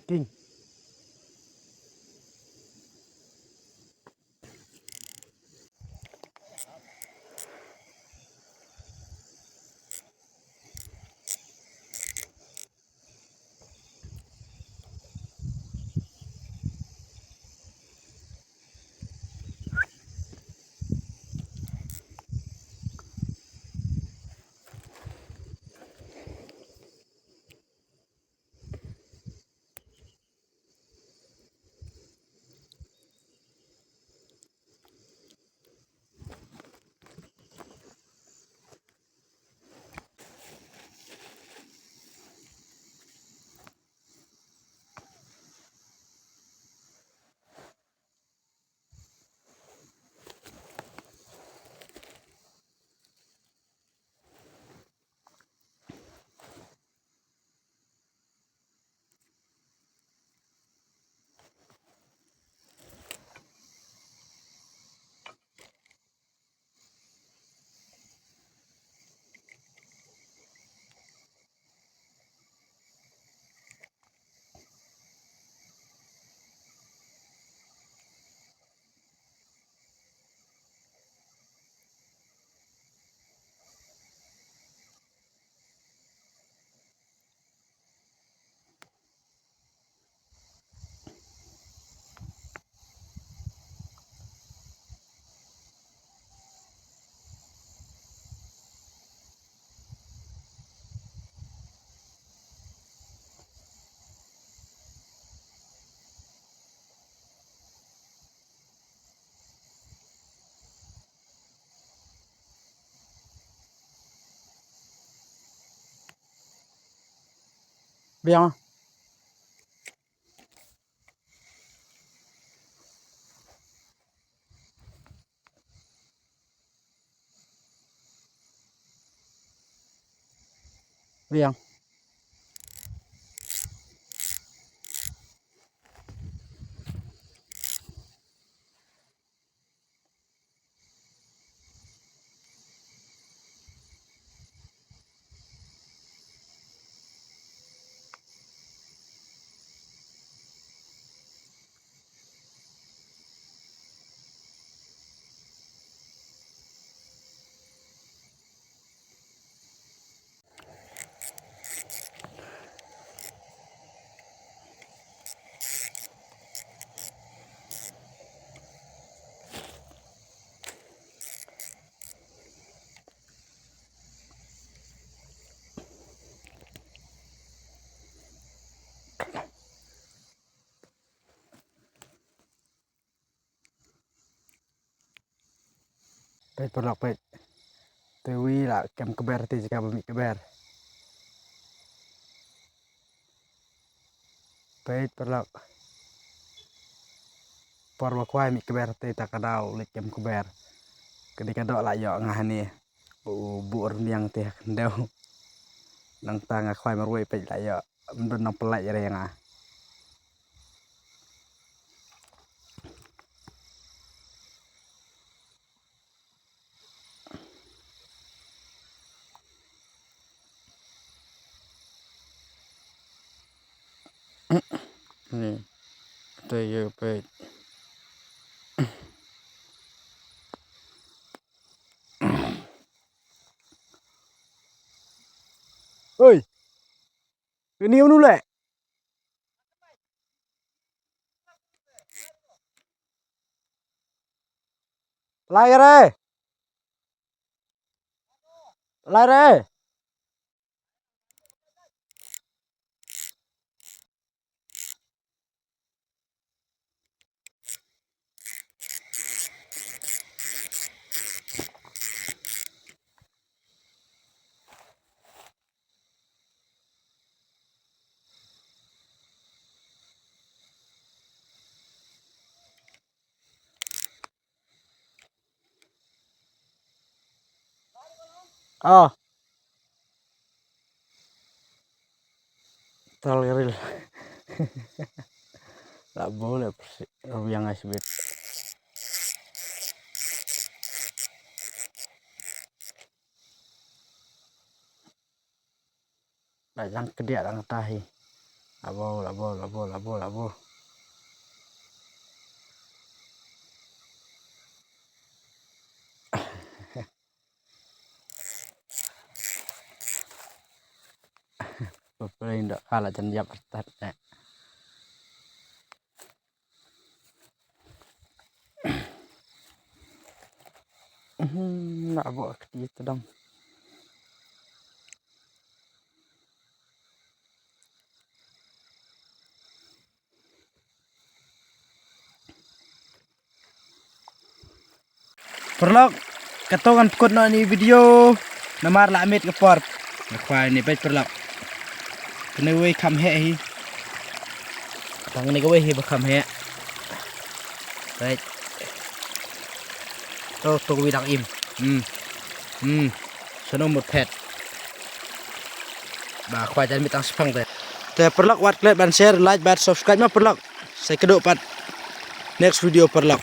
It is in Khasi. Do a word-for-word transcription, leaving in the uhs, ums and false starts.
King. Biang. Biang. Peit paralok peit. Te wi la kem kber te jaka ba mih kber. Peit paralok. Por ba khwai mih kber te ta ka daw leit kem kber. Ka dei ka doh la ïoh nga hangne. U buh rmiang te ha khyndew. Nangta nga khwai marwei peit la ïoh. Ym don nang pynlait ïa nga. Ni. Te ïa peit. Oi. Ini unu le? Lai re. Lai re. Ah. Tal ril. La bole persi rubiang asbit. Ba jang kediak dang tahi. Labo, labo, labo, labo, labo. Pepelin dok kala jan jap tat. Hmm, nak buat keti tedang. Paralok, kato ngan pynkut noh ïa uni u video. Namar la miet ka por. Nga khwai ne peit paralok. Kane kawei kham heh hi. Tang kane kawei hi ba kham heh. Peit. To, to kawei dang im. Hmm. Hmm. Sano mut phet. Ba khwai jan miet tang shipang te. Te paralok, wat klet ban share, like, ban subscribe ma paralok. Sa ïakynduh pat next video paralok.